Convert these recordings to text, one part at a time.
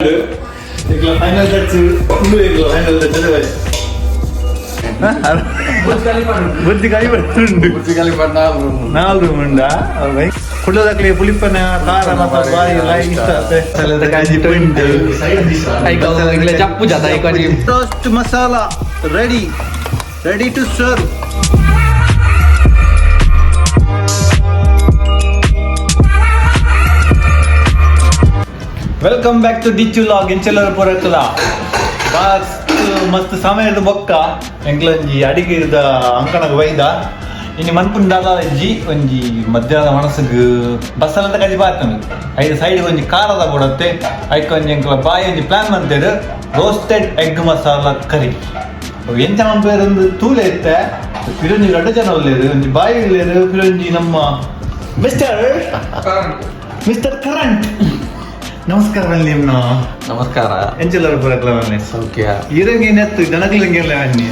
ಎಂಕ್ಲ final touch ಉಂಡು, ಎಂಕ್ಲ final touch ಅದೇ. Burj Khalifa ಉಂಡು. ಬುರ್ಜ್ ಖಲೀಫಾ ನಾಲ್ ರೂಮ್. ನಾಲ್ ರೂಮ್ ಉಂಡಾ? ಕುಡ್ಲದಕ್ಲೆ ಪುಲಿಪನ ಖಾರ ಮಾತ ಬಾರಿ ಲೈಕ್ ಇಷ್ಟ ಆತೆ. ಜಪ್ಪು ಜಾತ. Roast masala ready, ready to serve. Welcome back to Dichu vlog. ಎಂಚೆಲ್ಲರ ಪೂರಕಲ ಮಸ್ತ್ ಮಸ್ತ್ ಸಮಯದ ಬೊಕ್ಕ ಎಂಕ್ಲೊಂಜಿ ಅಡಿಗೆ ಇರ್ದ ಅಂಕಣಗ್ ಬೈದ. ಇನಿ ಮನ್ಪುನ್ ದಾದ ಇಜ್ಜಿ, ಒಂಜಿ ಮಧ್ಯಾಹ್ನ ಮನಸ್ಸಿಗ್ ಬಸ್ಸಲ್ಲಂತ ಕಜಿ ಬಾತನು. ಐದು ಸೈಡ್ ಒಂಜಿ ಖಾರದ ಕೊಡತ್ತೆ. ಐಕ್ ಒಂಜಿ ಎಂಕ್ಲ ಬಾಯಿ ಒಂಜಿ ಪ್ಲಾನ್ ಮಂತೇರು, ರೋಸ್ಟೆಡ್ ಎಗ್ ಮಸಾಲ ಕರಿ. ಅವು ಎಂಚ ಮನ್ಪೇರು ತೂಲೆ ಇತ್ತೆ. ಪಿರೊಂಜಿ ರಡ್ಡು ಜನ ಉಲ್ಲೇರು, ಒಂಜಿ ಬಾಯಿ ಉಲ್ಲೇರು, ಪಿರೊಂಜಿ ನಮ್ಮ ಮಿಸ್ಟರ್ ಮಿಸ್ಟರ್ ಕರೆಂಟ್. ನಮಸ್ಕಾರ ನಿಮ್ಮ. ನಮಸ್ಕಾರ. ಎಂಚೆಲ್ಲರ ಪೂರಕಲ? ಸೌಖ್ಯ. ಇರಂಗೆ ನೆತ್ತು ಜನಕ್ಲಿಂಗೆಲ್ಲ ಅನ್ನಿ,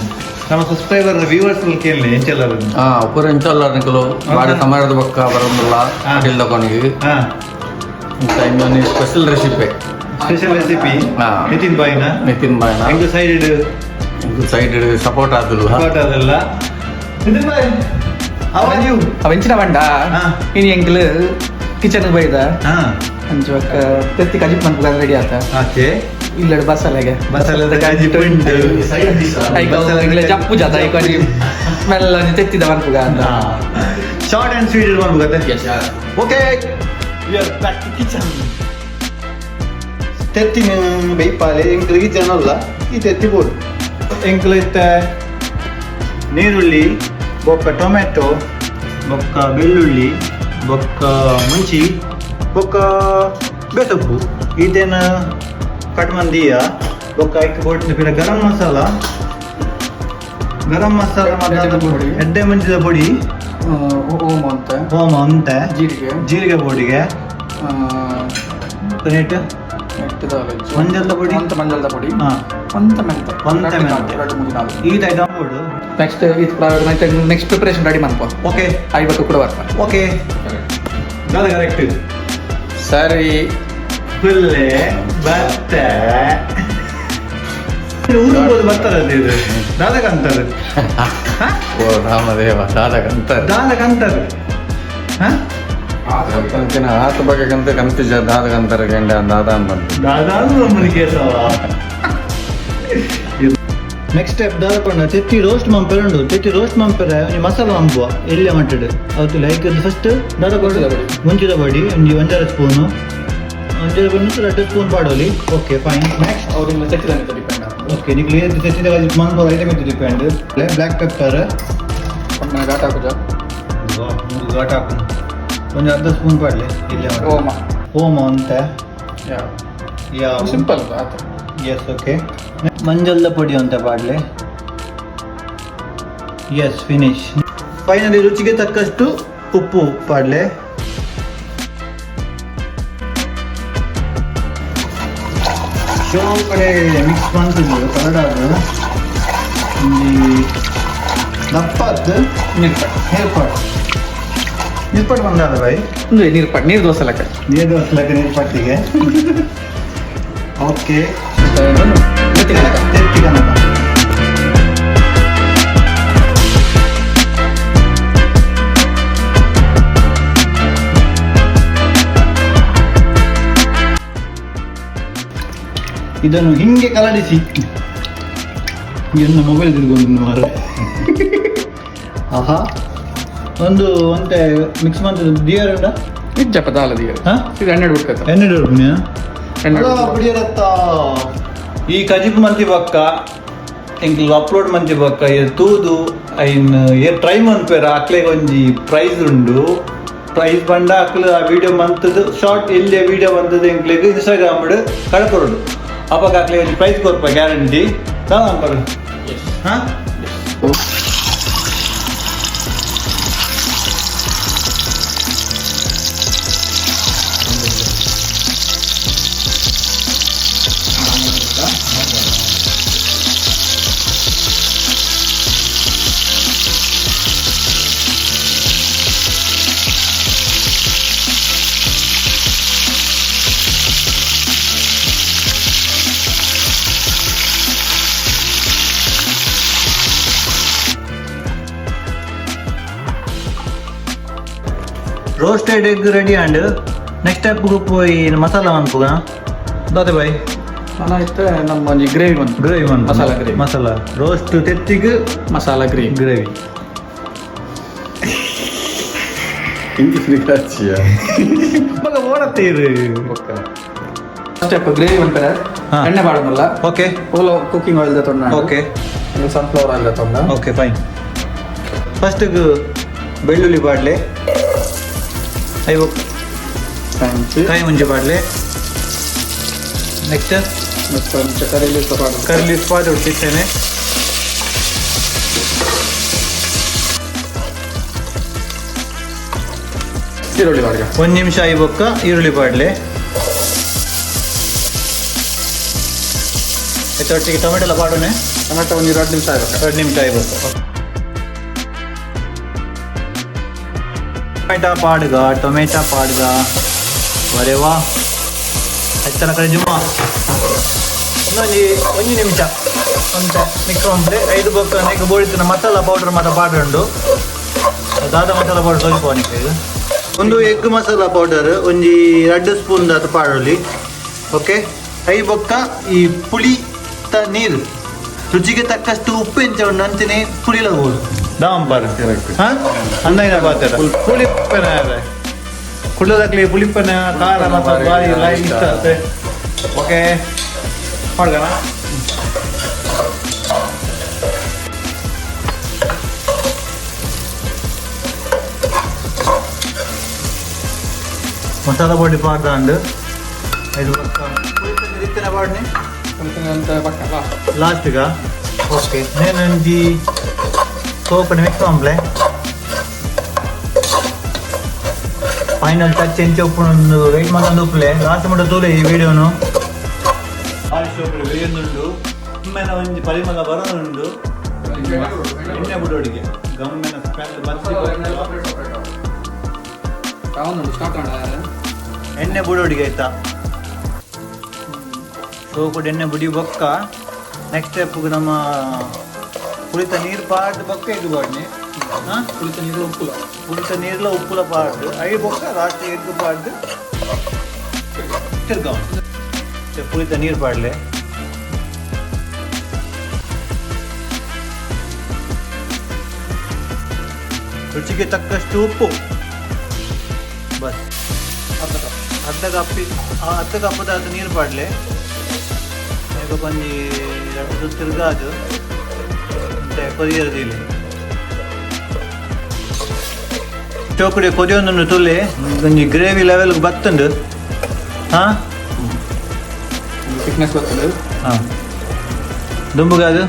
ನಮ್ಮ ಸಬ್ಸ್ಕ್ರೈಬರ್ ವ್ಯೂವರ್ಸ್ ಕೇಳಲಿ ಎಂಚೆಲ್ಲರ. ಹಾ, ಪೂರ ಇಂಚಲ್ಲ ನಿಕಲು ಬಾರಿ ಸಮಯದ ಬೊಕ್ಕ ಬರೋದಿಲ್ಲ. ತಕೊಂಡಿಗೆ ಇನ್ನೊಂದು special recipe. Special recipe. Nitin ಬಾಯಿನ. ನಿತಿನ್ ಬಾಯ್ನ. ಎಂಕ್ ಸೈಡ್ ಸೈಡ್ ಸಪೋರ್ಟ್ ಆದಿಲ್ಲ. ಅದಲ್ಲ. ನಿತಿನ್ ಬಾಯ್, how are you? ಅವೆಂಚಿನ ಬಂಡ. ಇನಿ ಎಂಕ್ಲು ಕಿಚನ್ ಬೈದ. ಅಂಚ ಬೊಕ್ಕ ತೆತ್ತಿ ಕಜಿಪ್ ಮನ್ಪುಗ ರೆಡಿ ಆತ. ಇಲ್ಲಡ್ ಬಸಲೆಗೆ. ಬಸಲೆದ ಕಜಿಪು ಉಂಟು. ಐಕ್ ಎಂಕ್ಲೆ ಜಪ್ಪು ಜಾತ. ಐಕ್ ಒಂಜಿ ಮೆಲ್ಲ ಒಂಜಿ ತೆತ್ತಿದ ಮನ್ಪುಗ ಅಂತ. ಶಾರ್ಟ್ ಅಂಡ್ ಸ್ವೀಟ್ ಮಾಡ್ಬೇಕತ್ತೆ. Okay, we are back to kitchen. ತೆತ್ತಿನ ಬೇಯ್ಪಾಲೆ. ಎಂಕ್ಲಿಗೆ ಕಿಚನ್ ಅಲ್ಲ ಈ ತೆತ್ತಿ ಬೋಡು. ಎಂಕ್ಲು ಇತ್ತೆ ನೀರುಳ್ಳಿ ಬೊಕ್ಕ ಟೊಮೆಟೊ ಬೊಕ್ಕ ಬೆಳ್ಳುಳ್ಳಿ ಬೊಕ್ಕ ಮುಂಚಿ ಬೊಕ್ಕ ಬೇಸೊಪ್ಪು ಈತೇನ ಕಟ್ ಮಂದಿಯ. ಬೊಕ್ಕ ಐಕ್ ಬೋಟಿನ ಪಿರ ಗರಂ ಮಸಾಲ, ಗರಂ ಮಸಾಲ. ಎಡ್ಡೆ ಪೊಡಿ. ಎಡ್ಡೆ ಮುಂಚಿದ ಪೊಡಿ. ಓಮ ಅಂತ. ಓಮ ಅಂತ. ಜೀರಿಗೆ. ಜೀರಿಗೆ ಪೊಡಿಗೆ ರೇಟ್. ಮಂಜಲ್ದ ಪೊಡಿ. ಒಂತ ಮಂಜಲ್ದ ಪೊಡಿ. ಒಂತ ಮೆಂತೆ. ಒಂತೆ ಮೆಂತೆ. ಎರಡು ಮೂರು ನಾಲ್ಕು. ಈ ಐಟಮ್ ಬೋಡು. ನೆಕ್ಸ್ಟ್ ನೆಕ್ಸ್ಟ್ ಪ್ರಿಪರೇಷನ್ ರೆಡಿ ಮನ್ಪ. ಐವತ್ತು ಕೂಡ ಬರ್ಪ. ಓಕೆ, ದಾದ ಕರೆಕ್ಟ್? ಸರಿ. ಫುಲ್ಲೆ ಬತ್ತೆ. ಊರು ಹೋದ್ ಬರ್ತಾರಲ್ಲ ಇದು ದಾದಕಂತಾರೆ. ಓ ರಾಮದೇವ, ದಾದಕಂತಾರೆ. ದಾದಕಂತಾರೆ. ಹಾ. ಕಂತಿನ ಆತ ಬಗ್ಗೆ ಕಂತ ಕಂತಿಜ ದಾದಕಂತಾರೆ ಗಂಡ ದಾದ ಅಂತ. ದಾದಾ ನಮ್ಮನಿ ಕೇಸವ. ನೆಕ್ಸ್ಟ್ ಸ್ಟೆಪ್ ದಾದ ಪಂಡ ತೆತ್ತಿ ರೋಸ್ಟ್ ಮಂಪೆರೆ ಉಂಡು. ತೆತ್ತಿ ರೋಸ್ಟ್ ಮಂಪೆರೆ ಒಂಜಿ ಮಸಾಲ ಮಂಪುವ ಎಲ್ಯ ಮಟ್ಟಡ್ ಅವತ್ತು. ಲೈಕ್ ಫಸ್ಟ್ ದಾದ ಕೊಡು? ಮುಂಚಿದ ಪೊಡಿ ಒಂಜಿ ಒಂಜರ ಸ್ಪೂನು, ಒಂಜರ ಪಂಡ ಎರಡು ಸ್ಪೂನ್ ಪಾಡೋಲಿ. Okay, fine. Next? ಅವ್ರಿಂದ ತೆತ್ತಿದ ಡಿಪೆಂಡ್. ಓಕೆ, ನಿಕ್ಲು ಏತ್ ತೆತ್ತಿದ ಮನ್ಪುವ ಐಟಮ್ ಇತ್ತು ಡಿಪೆಂಡ್. Black pepper. ಘಾಟ್ ಹಾಕುಜ. ಘಾಟ್ ಹಾಕು, ಒಂಜಿ ಅರ್ಧ ಸ್ಪೂನ್ ಪಾಡ್ಲೆ ಇಲ್ಲ. ಓಮ. ಓಮ ಅಂತ. ಯಾ. ಸಿಂಪಲ್ ಆತ. S, okay. ಮಂಜಲ್ದ ಪೊಡಿ ಅಂತ ಪಾಡ್ಲೆ. S, finish. ಫೈನಲಿ ರುಚಿಗೆ ತಕ್ಕಷ್ಟು ಉಪ್ಪು ಪಾಡ್ಲೆ. ಶೋ ಕಡೆ ಮಿಕ್ಸ್ ಮಾಡ್ತಿದ್ದು ಕನ್ನಡ. ಅದು ಒಂಜಿ ದಪ್ಪದ್ದು. ನೀರ್ಪಟ್. ನೀರ್ಪಟ್, ನೀರ್ಪಟ್ ಬಂದಾದ ಬಾಯ್. ಒಂದು ನೀರ್ಪಟ್, ನೀರು ದೋಸೆ ಲೆಕ್ಕ. ನೀರು ದೋಸೆ ಲೆಕ್ಕ ನೀರ್ಪಟ್ಟಿಗೆ. ಓಕೆ. ತೆತ್ತಿ ಕನಕ. ಇದನ್ನು ಹಿಂಗೆ ಕಲಡಿಸಿ. ಎನ್ನ ಮೊಬೈಲ್ ತಿರ್ಕೊಂಡು ಮಾರ್ರೆ. ಆಹಾ, ಒಂದು ಒಂತೆ ಮಿಕ್ಸ್ ಮಾಡ್ತದೆ ಬಿಯರ್ ಉಂಟಾ? ಇಜ್ಜಪ್ಪ ದಾಲ ದಿಯರ್. ಹಾ? ಇದು ಹನ್ನೆರಡು ಬಿಡ್ಕತ್ತ. ಎಣ್ಣೆ ರೂಪಾಯಿ. ಹನ್ನೆರಡು. ಬಿಡಿಯರತ್ತ ಈ ಕಜಿಪು ಮಂತಿ ಬಕ್ಕ ಎಂಕ್ಲು ಅಪ್ಲೋಡ್ ಮಂತಿ ಬಕ್ಕ ತೂದು ಐನ್ ಏ ಟ್ರೈ ಮನ್ಪೇರ ಅಕ್ಲೆಗ್ ಒಂಜಿ ಪ್ರೈಸ್ ಉಂಡು. ಪ್ರೈಸ್ ಪಂಡ ಅಕ್ಲು ಆ ವಿಡಿಯೋ ಮಂತದ್ದು ಶಾರ್ಟ್ ಎಲ್ಲಿಯ ವಿಡಿಯೋ ಬಂದದ್ದು ಎಂಕ್ಲೆಗ್ ಇನ್ಸ್ಟಾಗ್ರಾಮ್ ಕಡಪೊರಡು. ಅಪಗ ಅಕ್ಲೆಗ್ ಒಂಜಿ ಪ್ರೈಸ್ ಕೊರ್ಪ ಗ್ಯಾರಂಟಿ. ದಾದ ಅನ್ಪರು? ಹಾ. Roasted egg ready and next step ಪೋಯಿ ಮಸಾಲ ಮನ್ಪುಗ ದಾದೆ ಬಾಯ್. ನಾನು ಇತ್ತೆ ನಮ್ಮ ಒಂಜಿ ಗ್ರೇವಿ ಬಂತು. ಗ್ರೇವಿ ಮನ್ಪು. ಮಸಾಲ ಗ್ರೇವಿ. ಮಸಾಲ ರೋಸ್ಟ್ ತೆತ್ತಿಗ್ ಮಸಾಲ ಗ್ರೇವಿ. ಗ್ರೇವಿ. ಇಂಚಿನ. ಮಗ ಓಡತ್ತೀರು. ಸ್ಟೆಪ್ ಗ್ರೇವಿ ಮನ್ಪೆರೆ. ಹಾ. ಎಣ್ಣೆ ಪಾಡೊಂದುಲ್ಲ. ಓಕೆ. ಓಲ ಕುಕ್ಕಿಂಗ್ ಆಯಿಲ್ ತೊಂಡ. Okay. Sunflower oil ತೊಂಡ. Okay, fine. First ಬೆಳ್ಳುಳ್ಳಿ ಬಾಡ್ಲೆ, ಐವು ಕಾಯಿ ಮುಂಚೆ ಬಾಡ್ಲೆ. ನೆಕ್ಸ್ಟ್? ಮತ್ತು ಒಂಚೆ ಕರಿ ಲೀವ್ಸ್ ಪಾಡು. ಕರಿ ಲೀವ್ಸ್ ಪಾಡ್ ಉಟ್ಟಿರ್ತೇನೆ. ಈರುಳ್ಳಿ ಬಾಡ್ಗ. ಒಂದು ನಿಮಿಷ ಐಬೊಕ್ಕ ಈರುಳ್ಳಿ ಬಾಡ್ಲೆ. ಒಟ್ಟಿಗೆ ಟೊಮೆಟೊ ಎಲ್ಲ ಪಾಡೋನೆ. ಟೊಮೆಟೊ ಒಂದು 2 ನಿಮಿಷ ಆಗಬೇಕು. 2 ನಿಮಿಷ ಐಬೊಕ್ಕ ಟೊಮೆಟೊ ಪಾಡ್ಗ, ಟೊಮೆಟೊ ಪಾಡ್ಗ. ಬರೇವಾ, ಹೆಚ್ಚನ ಕಡೆ ಜುಮ್ಮ. ಇನ್ನೊಂದು ಒಂದು ನಿಮಿಷ ಒಂತೆ ಮಿಕ್ಸ್ ಉಂಟು. ಐದು ಬೊಕ್ಕ ನೆಕ್ ಬೋಳಿತಿನ ಮಸಾಲ ಪೌಡರ್ ಮಾತ ಪಾಡುಂಡು. ದಾದ ಮಸಾಲ ಪೌಡರ್ ಸ್ವಲ್ಪ ಇದು ಒಂದು ಎಗ್ ಮಸಾಲ ಪೌಡರ್ ಒಂಜಿ 2 ಸ್ಪೂನ್ ದಾತ ಪಾಡೊಲಿ. ಓಕೆ, I ಬೊಕ್ಕ ಈ ಪುಳಿ ತ ನೀರು, ರುಚಿಗೆ ತಕ್ಕಷ್ಟು ಉಪ್ಪು ಎಂಚ ಉಂಡು ಅಂಚನೆ ಪುಳಿಲ ಬೋಡು ದಾಂಬಾರ್. Correct. ಹಾ, ಅಂದಾಯಿನ ಪಾತ್ರ ಪುಳಿಪ್ಪನ ಕುಳ್ಳದಾಗ್ಲಿ ಪುಳಿಪ್ಪನ ಖಾರ ಮಾತ್ರ ಬಾರಿ ಲೈಕ್ ಇಷ್ಟ ಆಗುತ್ತೆ. ಓಕೆ, ಮಾಡ್ಗಣ. ಮಸಾಲ ಪೊಡಿ ಪಾಡ್ದಾಂಡು. ಐದು ಬೊಕ್ಕ ಪುಳಿಪ್ಪನ ಪಾಡ್ನೆ. ಅಂತ ಪಕ್ಕ ಲಾಸ್ಟ್. ಲಾಸ್ಟ್ಗ. ಓಕೆ, ನೇನೊಂಜಿ ಸೋಪನ್ ಮಿಕ್ಸ್ ಮನ್ಪುಲೆ. ಫೈನಲ್ ಟಚ್ ಎಂಚ ಉಪ್ಪುಂಡು ವೆಯ್ಟ್ ಮಲ್ತೊಂದು ಉಪ್ಪುಲೆ. ಲಾಸ್ಟ್ ಮುಟ್ಟ ತೂಲೆ ಈ ವಿಡಿಯೋನು. ಬಾರಿ ಶೋಕುಡು ಬೇಯೊಂದುಂಡು. ಒಮ್ಮೆನ ಒಂಜಿ ಪರಿಮಳ ಬರೋದುಂಡು. ಎಣ್ಣೆ ಬುಡೋಡಿಗೆ ಗಮ್ಮೆನ ಸ್ಮೆಲ್ ಬತ್ತಿ. ಸ್ಟಾರ್ಟ್. ಎಣ್ಣೆ ಬುಡೋಡಿಗೆ ಆಯ್ತಾ? ಸೋಪುಡು ಎಣ್ಣೆ ಬುಡಿ ಬೊಕ್ಕ ನೆಕ್ಸ್ಟ್ ಸ್ಟೆಪ್ ನಮ್ಮ ಪುಳಿತ ನೀರು ಪಾಡ್ದು ಬೊಕ್ಕ ಎಗ್ ಬಾಡ್ನಿ. ಹಾಂ. ಪುಳಿತ ನೀರು ಉಪ್ಪುಲ. ಪುಳಿತ ನೀರ್ಲ ಉಪ್ಪುಲ ಪಾಡ್ದು I ಬೊಕ್ಕ ಲಾಸ್ಟ್ ಎಗ್ ಪಾಡ್ದು ತಿರ್ಗಾವ. ಪುಳಿತ ನೀರು ಪಾಡ್ಲೆ. ರುಚಿಗೆ ತಕ್ಕಷ್ಟು ಉಪ್ಪು, ಬಸ್. ಅರ್ಧ ಕಪ್. ಅರ್ಧ ಕಪ್, ಅರ್ಧ ಕಪ್ಪದ ನೀರು ಪಾಡ್ಲೆ. ಈಗ ಒಂಜಿ ರಡ್ಡು ತಿರ್ಗಾದು ಮತ್ತೆ ಕೊರಿಯರ್ ದೀಲೆ. ಚೋಕುಡೆ ಕೊದಿಯೊಂದುಂಡು ತುಲೆ. ಒಂಜಿ ಗ್ರೇವಿ ಲೆವೆಲ್ಗೆ ಬತ್ತುಂಡು. ಹಾಂ. ಥಿಕ್ನೆಸ್ ಬರ್ತದೆ. ಹಾಂ, ದುಂಬುಗಾದು.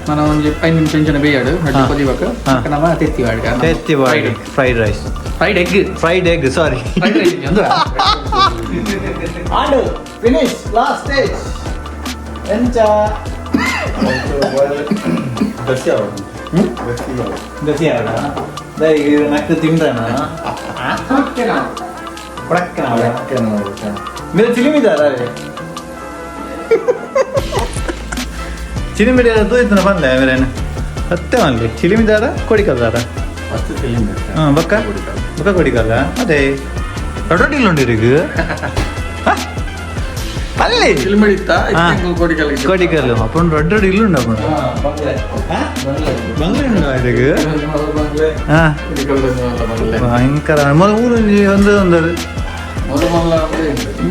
ನಾನು ಒಂಜಿ 5 ನಿಮಿಷ ಇಂಚಿನ ಬೇಯಾಡು ಅಡ್ಡಿ ಕೊದಿಬೇಕು. ಹಾ. ನಮ್ಮ ತೆತ್ತಿ ವಾಡ್ಗ. ತೆತ್ತಿ ಬಾಡಿ fried rice. Fried egg. Fried egg, sorry. Fried rice ಅಂದ್ರೆ. ಆಂಡು finish last stage ಎಂಚ? ಗಸಿ ಆವಡು, ಗಸಿ ಆವಡು. ಗಸಿ ಆವಡ. ಈಗ ನಕ್ಕು ತಿಂದ್ರಣ ಕೊಡಕ್ಕನ. మీరు ಚಿಲಿಮಿದಾರ? ಚಿಲಿಮಿಡಿ ತೂಯ್ತನ ಬಂದೆ ಮೇರೇನು ಸತ್ಯ ಮನ್ಲಿ ಚಿಲಿಮಿದಾರ ಕೊಡಿಕಲ್ದಾರ? ಫಸ್ಟ್ ಚಿಲಿಮಿ. ಹಾಂ, ಬಕ್ಕ ಬಕ್ಕ ಕೊಡಿಕಲ್ಲ. ಅದೇ ದೊಡ್ಡ ಉಂಡಿರಿಗೆ ಅಲ್ಲಿ. ಚಿಲಿಮಿಡಿ ಇತ್ತ. ಹಾ. ಕೋಡಿಕಲ್. ಕೊಡಿಕಲ್ಲು ಅಪ್ಪಣ ದೊಡ್ಡ ದೊಡ್ಡ ಇಲ್ಲುಂಡು ಅಪ್ಪಣ ಬಂಗ್ಲೆ ಉಂಡು ಇರಿಗೆ. ಹಾಂ, ಭಯಂಕರ ಮೊದಲು ಊರು ಒಂದು ಒಂದು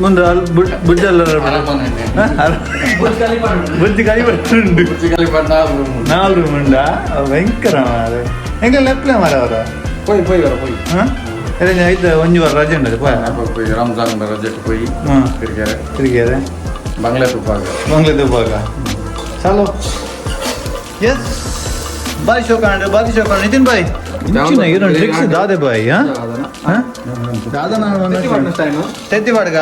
ಮುಂದೆ ಅಲ್ಲಿ ಬುಡ್ಜಲ್ಲ ಬುದ್ಧಿ ಕಲಿ ಉಂಡು. ನಾಲ್ ರೂಮ್ ಉಂಡಾ? ಭಯಂಕರ ಮಾರೆ. ಎಂಗ ಲೆಪ್ಲೆ ಮಾರ ಅವರ. ಪೋಯ್ ಪೋಯ್ ವರ ಪೋಯ್. ಹಾಂ, ಐದು ಒಂಜಿ ವಾರ ರಜೆ ಉಂಡದು ಪೋಯ. ಪೋಯ್ ರಂಜಾನ್ ರಜೆಟ್ ಪೋಯ್. ಹಾಂ. ತಿರ್ಗ್ಯಾರೆ. ತಿರುಗಿಯಾರೆ. ಬಂಗ್ಲೆ ತುಪ್ಪಾಗ. ಬಂಗ್ಲೆ ದುಬ್ಬಾಗ ಚಾಲೋ. ಎಸ್, ಬಾರಿ ಶೋಕ ಅಂಡ್ ಬಾರಿ ಶೋಕ ನಿತಿನ್ ಭಾಯ್. ಇಂಚಿನ ಇರೋನ್ ಟ್ರಿಕ್ಸ್ ದಾದೆ ಬಾಯ್. ಹಾಂ ಹಾಂ, ತೆತ್ತಿ ಬಾಡ್ಗ.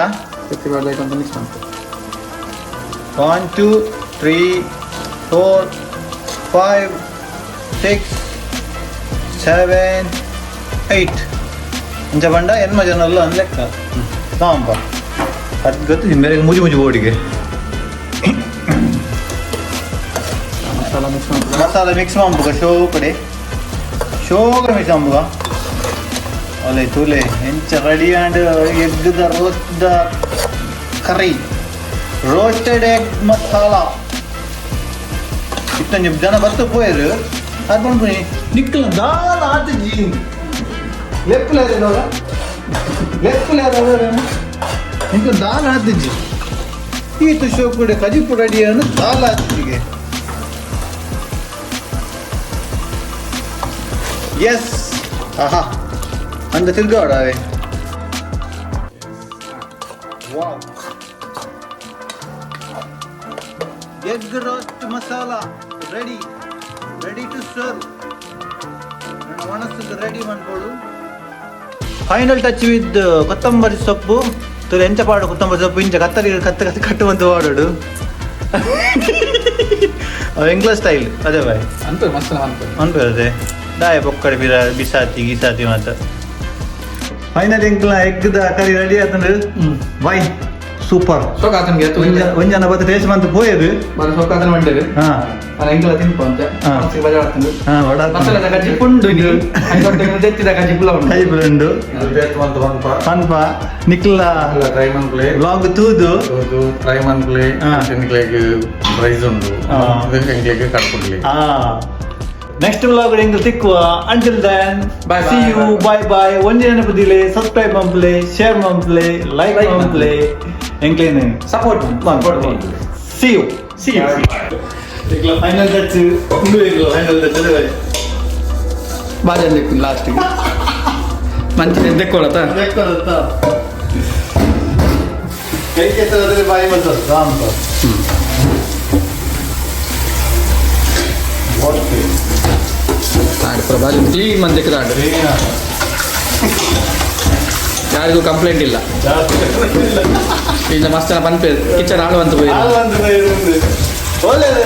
ತೆತ್ತಿ ಬಾಡ್ಲೈಟ್ ಅಂತ ಮಿಕ್ಸ್ ಮಾಡ್ತೀವಿ. 1 2 3 4 5 6 7 8 ಅಂಚ ಬಂಡ ಎನ್ಮ ಜನ ಅಲ್ಲ ಅಂದ್ ಲೆಕ್ಕ ತಾಂಪ. ಅದು ಗೊತ್ತಿದೆ ಬೇರೆ ಮುಜಿ ಮುಜಿ ಬೋಡಿಗೆ. ಮಸಾಲ ಮಿಕ್ಸ್ ಮಾಡ್ತೀವಿ. ಮಸಾಲ ಮಿಕ್ಸ್ ಮಾಡ್ಬೇಕ. ಶೋ ಕಡೆ ಶೋಕ ಮಿಕ್ಸ್ ಮಾಡ್ಬೇಕ. ಒಲೆ ತೂಲೆ ಎಂಚ ready and egg the roast the curry, roasted egg masala. ಇತ್ತೊಂಜಿ ಜನ ಬತ್ತು ಪೋಯರು ಅದು ಪನ್ಪುನಿ ನಿಕ್ಕಲ ದಾಲ ಆತ ಜೀನ್ ಲೆಪ್ಪುಲೇರ ಲೆಪ್ಪುಲೇರ ನಿಕ್ಕಲ ದಾಲ ಆತಿಜಿ. ಈತ ಶೋಕುಡೆ ಕಜಿಪು ರೆಡಿಯನ್ನು ದಾಲ ಆತಿಜಿಗೆ. ಎಸ್, ಆಹಾ, ಅಂದ ತಿರ್ಗಾಡವೆ. Wow, egg roast masala ready, ready to serve. ನನ್ನ ಒಣಸಿಗೆ ರೆಡಿ ಮಾಡ್ಕೊಡು. ಫೈನಲ್ ಟಚ್ ವಿತ್ ಕೊತ್ತಂಬರಿ ಸೊಪ್ಪು. ತುರು ಎಂಚ ಪಾಡು ಕೊತ್ತಂಬರಿ ಸೊಪ್ಪು ಇಂಚ ಕತ್ತರಿ ಕತ್ತ ಕತ್ತ ಕಟ್ಟುವಂತ ವಾಡೋಡು. ಎಂಗ್ಲ ಸ್ಟೈಲ್ ಅದೇ ಬಾಯ್. ಅಂತ ಮಸ್ತ್ ಅನ್ಪು. ಅನ್ಪದೆ ದಾಯ ಪೊಕ್ಕಡೆ ಬಿರ ಬಿಸಾತಿ ಗೀಸಾತಿ ಮಾತ. ಫೈನಲ್ ಎಂಕ್ಲ ಎಗ್ದ ಕರಿ ರೆಡಿ ಆತಂದ್ರೆ ಬಾಯ್ ಸೂಪರ್. ಸೊಕಾತನ್ಗೆ ಒಂಜನ ಬತ್ತ ಟೇಸ್ಟ್ ಮಂತ್ ಪೋಯದು. ಬರ ಸೊಕಾತನ ಮಂಡೇರು. ನಾನು ಎಂಕಲ ತಿನ್ಪು ಅಂತ ಮನಸ್ಸಿಗೆ ಬಜಾರ್ ಆಗ್ತದೆ. ವಡ. ಮಸಾಲೆದ ಕಜ್ಜಿ ಪುಂಡು ತೆತ್ತಿದ ಕಜ್ಜಿ ಪುಲ್ಲ ಉಂಡು. ಕೈ ಉಂಡು. ಟೇಸ್ಟ್ ಮಂತ್ ಪನ್ಪ. ಪನ್ಪ ನಿಕ್ಲ. ಟ್ರೈ ಮನ್ಪ್ಲೆ. ವ್ಲಾಗ್ ತೂದು. ಟ್ರೈ ಮನ್ಪ್ಲೆ. ಎಂಕ್ಲೆಗ್ ಪ್ರೈಸ್ ಉಂಡು. ಎಂಕ್ಲೆಗ್ ಕಟ್ಕೊಡ್ಲಿ. ನೆಕ್ಸ್ಟ್ ವ್ಲಾಗ್ ಎಂಗ್ ತಿಕ್ಕುವ. Until then Bye see bye. You, bye bye. ಒಂಜಿ ನೆನಪುದಿಲೆ, ಸಬ್ಸ್ಕ್ರೈಬ್ ಮಂಪ್ಲೆ, ಶೇರ್ ಮಂಪ್ಲೆ, ಲೈಕ್ Like. ಮಂಪ್ಲೆ, ಎಂಕ್ಲೇನು support. See you. See you. Final touch ಉಂಡು. ಫೈನಲ್ ಟಚ್ ಅದೇ. ಬಾಜನ್ ದಿಕ್ಕು ಲಾಸ್ಟಿಗೆ ಮಂಚಿನ ದೆಕ್ಕೊಳತ. ಕೈ ಕೆಸರಾದ್ರೆ ಬಾಯಿ ಬರ್ತದೆ ಅಂತ. ಪೂರ ಬಾಜನ್ ಕ್ಲೀನ್ ಮಂದಿ ದಾಂಡು, ಯಾರಿಗೂ ಕಂಪ್ಲೇಂಟ್ ಇಲ್ಲ. ಇಲ್ಲ, ಮಸ್ತ್ ಜನ ಪನ್ಪೆ ಕಿಚನ್ ಆಳು ಅಂತ ಹೋಗಿ. ಒಳ್ಳೆಯದು.